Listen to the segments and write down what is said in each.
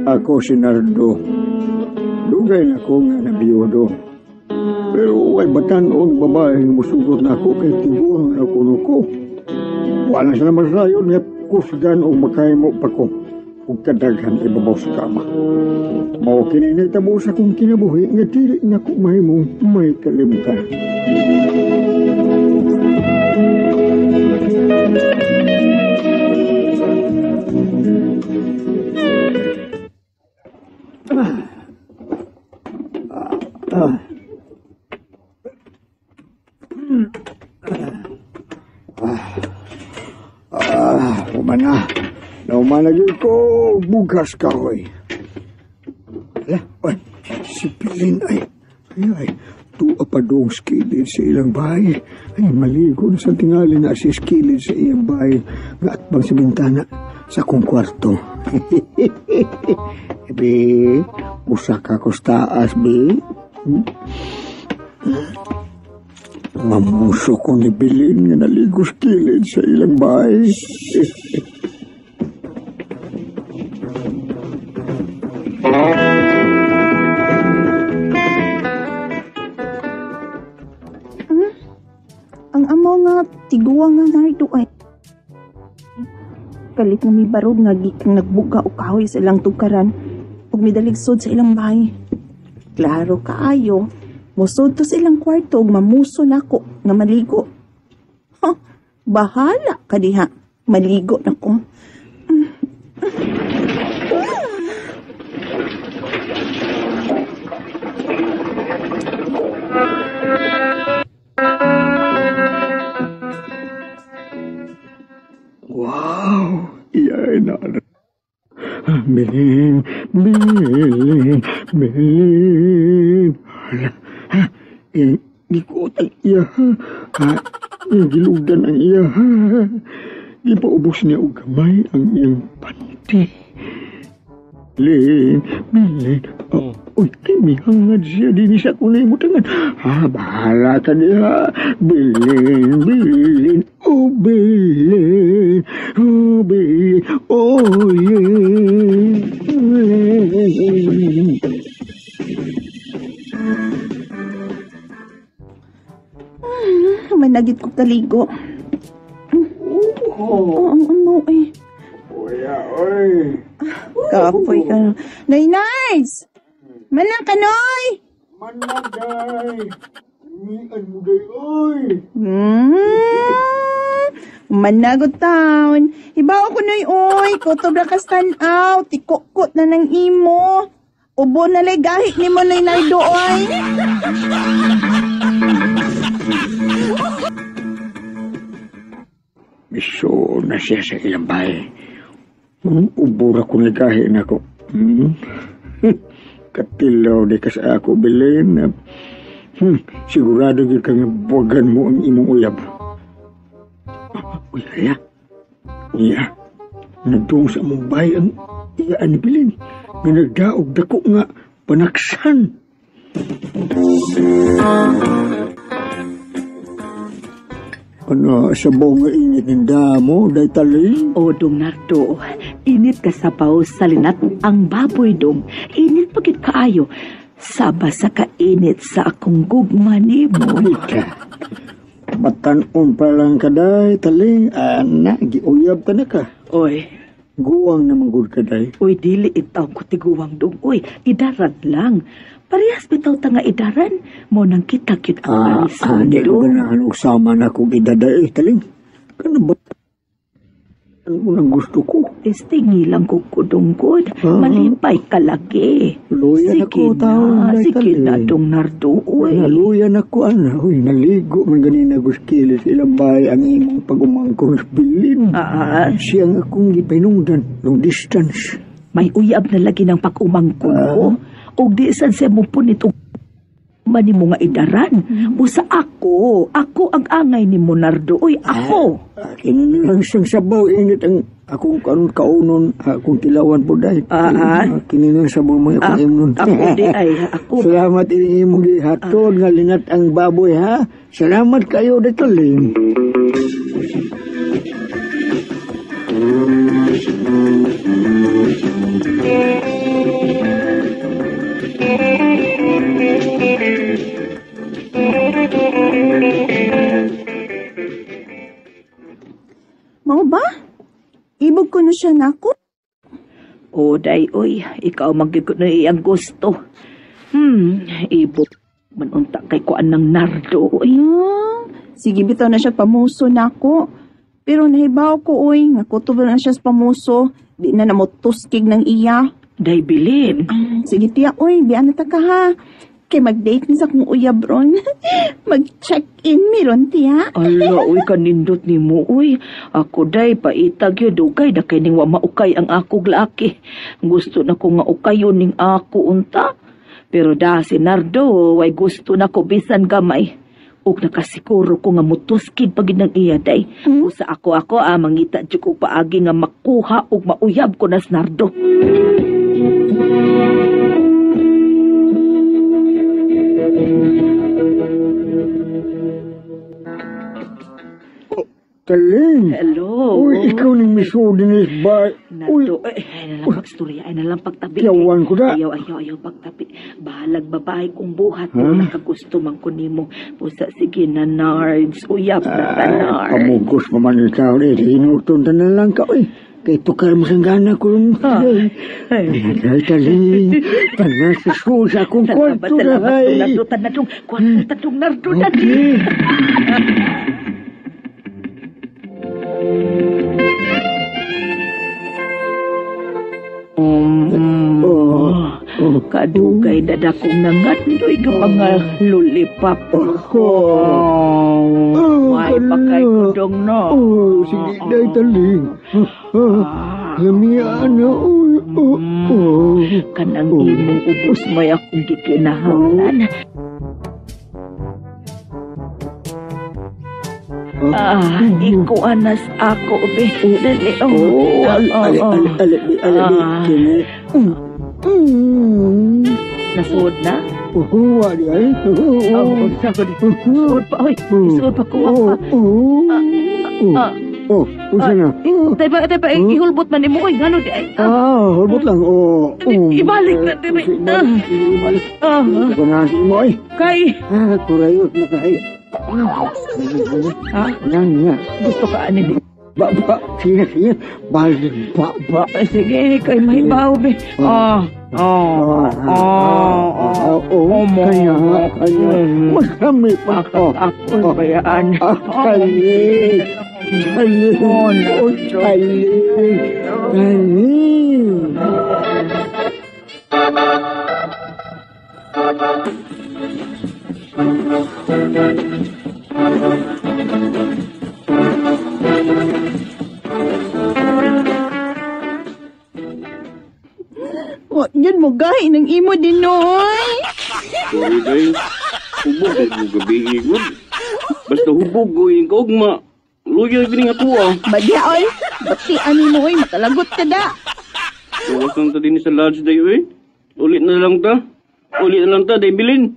Ako si Nardo. Dugay na ko nga nabiyudo. Pero way batan-on babae nga musugot na ako kay tiguang na kuno ko. Wala sila masayon nga kusgan o makahimo pa ko ug kadaghan ibabaw sa kama. Mao kini nahitabo sa akong kinabuhi nga dili na ko mahimong may kalimtan. Humana. Naumana gyud ko bugas kahoy. Ala, oy, si Pilin ay, ay, ay, tuwa pa doong skilid sa ilang bahay. Ay, maligo na sa tingali na si skilid sa iyang bahay. Nga atbang sa bintana sa akong kwarto. Be, usa ka ko sa taas, be. Mamuso ko ni Bilin nga naligo sa kilid sa ilang bahay. Ang amaw nga tiguang nga Nardo ay kalit nga mibarog nga gikang nagbuga og kahoy sa ilang tugkaran ug midaligsod sa ilang bahay. Klaro kaayo, mosud to sa ilang kwarto ug mamuso nako nga maligo. Ha, bahala ka diha, maligo nako. Wow, iya na. Bilin, bilin, bilin. Hala, ha, gikuot ang iya, ha. Gilugdan ang iya, ha. Gipaubos niya og gamay ang iyang panty. Bilin, bilin. Oh, uy, ay, mihangad siya din sa kulay mo tangan. Ha, bahala ka niya. Bilin, bilin, oh, bilin, oh, bilin, oh, yeah. Managit ko kaligo. Oh, ang amo eh. Oya, oy. Kapoy ka. Nay, Nards! Manang kanoy! Managay! Mian mo day, oy! Managot town. Ibaw ko noy, oy. Kutob ra ka stand out. Tikukot na ng imo. Ubo na lay gahi ni mo noy Nardo, oy. Miso na siya sa ilang bahay. Ubo ra ko nagahi na ko. Katilaw di ka sa ako, Belen. Sigurado gyud ka nga buwagan mo ang imong uyab. Uy, hala. Iya. Nagduong sa among bahay ang iya ni Belen. Nga nagdaog dako nga panaksan. Ano, sa buong nga init ng damo, day taling? O, Dong Nardo, init ka sa paw sa linat ang baboy, Dong. Init pagit kaayo. Saba sa kainit sa akong gugma nimo. Ika, batan-on pa lang ka, day, taling. Ana, giuyab ka na ka. Oy. Guwang naman gud ka, day. Oy, dili itaw ko tiguwang, Dong. Oy, idaran lang. Parehas bitaw ta nga idaran. Mo nang kita gyud ang parisan, Di ko Dong. ganahan og sama na kong idaday, taling. Kano ba? Ano nang gusto ko? Testingi lang ko kudunggod. Malipay ka lagi. Luya na Sige ko, taon, na, day, sige taling. na, Dong Nardo. Uy. Naluya na ko, ana. Uy, naligo man ganina guskilis ilang bahay ang imong pag-umangkong sa bilin. Siyang akong gipahinungdan, long distance. May uyab na lagi ng pag-umangkon ko. Og di sad siya mo punit og mani mo nga idaran. Busa ako, ako ang angay ni Monardo. Uy, ako. Kini lang siyang sabaw, init ang akong kanon kaunon, akong tilawan po dahil. Kini lang sabaw mo akong imnon. Ako di ay, ako. Salamat ini imong gihatod nga linat ang baboy, ha. Salamat kayo dito, Ling. siya nako. O, day, oy, ikaw magyud na iyang gusto. Ibo man unta kay kuan ng Nardo, oy. Sige, bitaw na siya pamuso nako. Pero nahibaw ko, oy, nga kutob na siya sa pamuso. Di na namutuskig ng iya. Day, Bilin. Sige, tiya, oy, bian na ta ka ha. Kay mag-date ni sa kong uyab ron. Mag-check-in mi ron, tiya. Ala, uy, kanindot ni mo, uy. Ako, day, paitag yun, dugay na kay ning wa maukay ang akong laki. Gusto na ko nga ukayon ning ako unta. Pero da, si Nardo, way gusto na ko bisan gamay. Ug nakasiguro ko nga mutuskid pagid ng iya, day. Usa ako, mangita jud ko paagi nga makuha ug mauyab ko na si Nardo. Taling. Hello. Uy, ikaw ning misodinis ba? Uy, Nardo, ay na lang pagstorya, ay na lang pagtabi. Yawan ko na. Ayaw, pagtabi. Bahalag babae kong buhat. Huh? Nakagusto man ko nimo. Pusa, sige na, Nards. Uyab na ta, Nards. Pamugos pa man ikaw eh. Hinuton ta na lang ka, uy. Kay tukar mo sang gana ko. Ay. Ay, taling. Tanan sa susa akong Salamat, kwarto na, salamat, ay. Nardo, tanadong. Kwarto, tanadong, Nardo, Okay. Oh. Kadugay na dakong nangandoy nga mga lollipop. Oh. May pakay kudong no. Oh, sige, day, taling. Lamian na, oh, oh, oh. Kanang imong ubos may akong gikinahanglan. Ikaw anas ako, be. Dali, oh. Oh, ali, ali, ali, ali, ali, kini. Nasuod na? Oh, ali, ali. Oh, suod pa, oy. Suod pa, kuha pa. Oh, unsa na? Tay ba, ihulbot man nimo, oy. Ngano di ay? Hulbot lang. Oh, Ibalik na, diri. Ibalik. Ito na si mo, ay. Kay. Kurayot na kay. Ha? Yan nga. Gusto ka, ani? Ba, ba, sige, sige. Balik, ba, ba. Sige, kay mahibaw, be. Oh, oh, oh, oh, kanya, kanya. Masami pa. Ako, ako, bayaan. Taling. Taling. Oh, Oh, taling. Taling. Wa, yun mo gahi ng imo din, oy. Sorry, day. Hubog ay mo gabi, igod. Basta hubog ko yung kaugma. Luya gini nga tuwa. Badya, oy. Bati, ani mo, oy. Matalagot ka da. Tuwas lang ta din sa lodge, day, oy. Ulit na lang ta. Ulit na lang ta, day, bilin.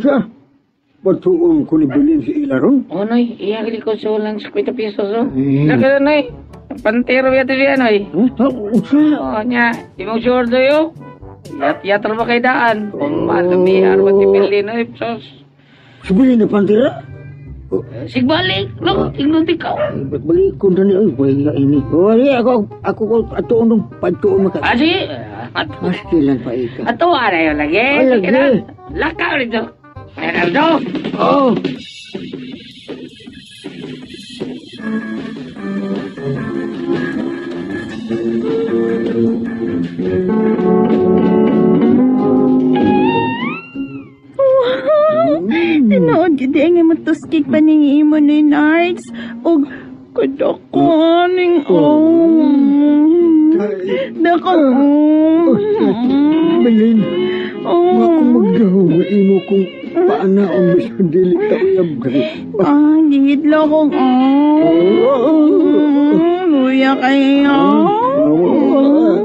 Sa, batuon ko ni Bilin si Ilaron. Oh, noy, iya gali ko sa lang 50 pesos, oh. Eh. Nagkala, noy. Pantero yata siya, noy. Ha? Unsa? Oh, nya, imong sure do Yat yat ba kay daan? Kung malamihan ba ti Bilin, noy, sos. Sabihin na pantira? Sigbalik, lo, tingnan ti ka. Ba't balik ko na niya? Ay, wala ini. Wala, ako ko, atuon nung pagtuon maka. Ah, sige. Maskilan pa ika. Ato, ara yun lagi. Ay, lagi. Sige na. Lakaw rito. Leonardo! Oh! Wow! Tinuod gid nga motuskig pa ning imo ni Nards. Og kadako ning oh. Dako. Oh, Bilin, Oh. ako magdaho nga imo kung paana ang bisan dili ta uyab kay. Ah, gihidlo kong oh. Luya kayo.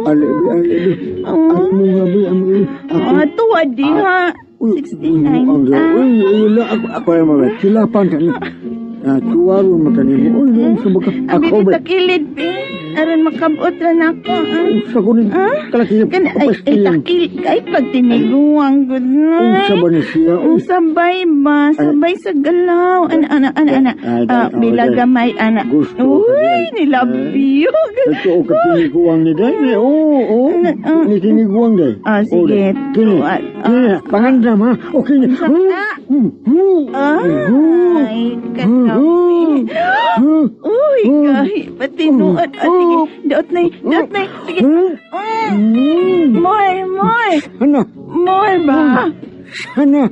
Ali, ali, ali. Ay mo nga bi, am ako. Ah, tuwa di ha. Uy, 69 ang ta. Uy, wala ako ako ay mga sila pan kan. Ah, tuwaro mata nimo. Uy, sa baka Abi ako ba. sa kilid, be. Aron makabot ra nako. Ah. Unsa ko ni kalaki Kana ay, ay takil kay pag tiniguang gud na. Unsa ba ni siya? Oh, sabay ba? Sabay sa galaw. Ana, ana, ana, ana. Ay, ay, Ah, ay, bila ay. gamay, ana. Gusto ko Uy, day. nilove you. Ito ka tiniguang ni day. Oo, oo. Ni tiniguang day. Ah, sige. Kini, Ah, kini, pangandam ha. Okay ni. Ah. Ay, kanabi. Uy, kahi, patinuot. Ah, sige, daot na, daot na. Sige. More, more. Ano? More ba? Sana.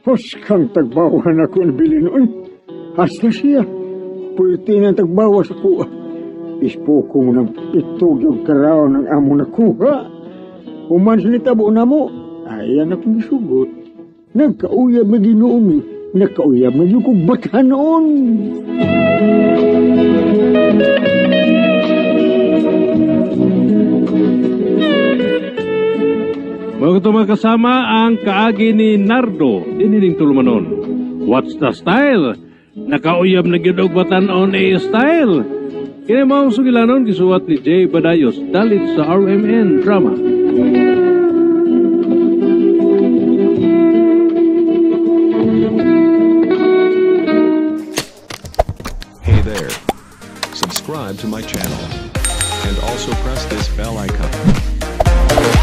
Huskang tagbawan ako ang bilin noon. Hasta siya. Pwede na tagbawa sa kuha. Ispo ko ng pitog yung karaon ng amo na kuha. Human sinitabo na mo. Ayan akong gisugot. Nagkauyab na ginoon eh. Nagkauyab na yung kong bata noon. Mga ito mga kasama ang kaagi ni Nardo, diniling tulumanon. What's the style? Nakauyab na gyud og batan-on a style. Kini mao ang sugilanon gisuwat ni Jay Badayos dalit sa RMN Drama. Hey there. Subscribe to my channel. And also press this bell icon.